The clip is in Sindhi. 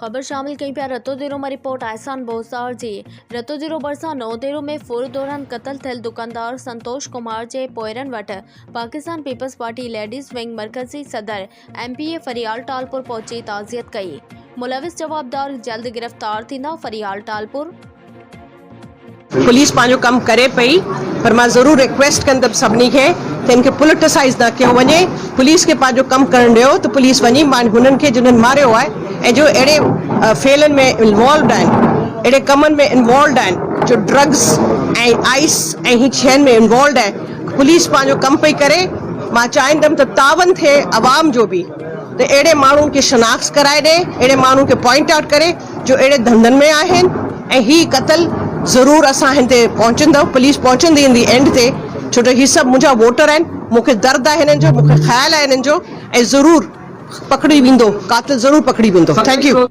خبر شامل ڪئي پيا رتوديرو مان رپورٽ احسان بوزدار جي رتوديرو ڀرسان نئوديرو ۾ ڦر دوران قتل ٿيل دڪاندار سنتوش ڪمار جي پوئرن وٽ Pakistan peoples party ladies wing مرڪزي صدر M P A Faryal Talpur پهچي تعزيت ڪئي ملوث جوابدار جلد گرفتار ٿيندا فريال ٽالپور. پوليس پنهنجو ڪم ڪري پئي پر مان ضرور ريڪويسٽ ڪندم سڀني کي ته ان کي پوليٽسائيز نه ڪيو وڃي پوليس کي پنهنجو ڪم ڪرڻ ڏيو ته پوليس وڃي مان هنن کي جنھن ماريو آهي ۽ جو اهڙي فعلن ۾ انوالوڊ آهن اهڙي ڪمن ۾ انوالوڊ آهن جو ڊرگس ۽ آئس ۽ هي شين ۾ انوالوڊ آهن پوليس پنهنجو ڪم پئي ڪري مان چاهيندم ته تعاون ٿئي عوام جو به ته اهڙي ماڻهن کي شناخت ڪرائي ڏي اهڙي ماڻهن کي پوائنٽ آئوٽ ڪري جو اهڙي ڌنڌن ۾ آهن ۽ هي قتل ضرور اسان هن تي پهچندو پوليس پهچندي ان the and تي ڇو جو هي سڀ منهنجا ووٽر آهن مون کي درد آهي هنن جو مون کي خيال آهي هنن جو ۽ ضرور پڪڙي ويندو قاتل ضرور پڪڙي ويندو thank you.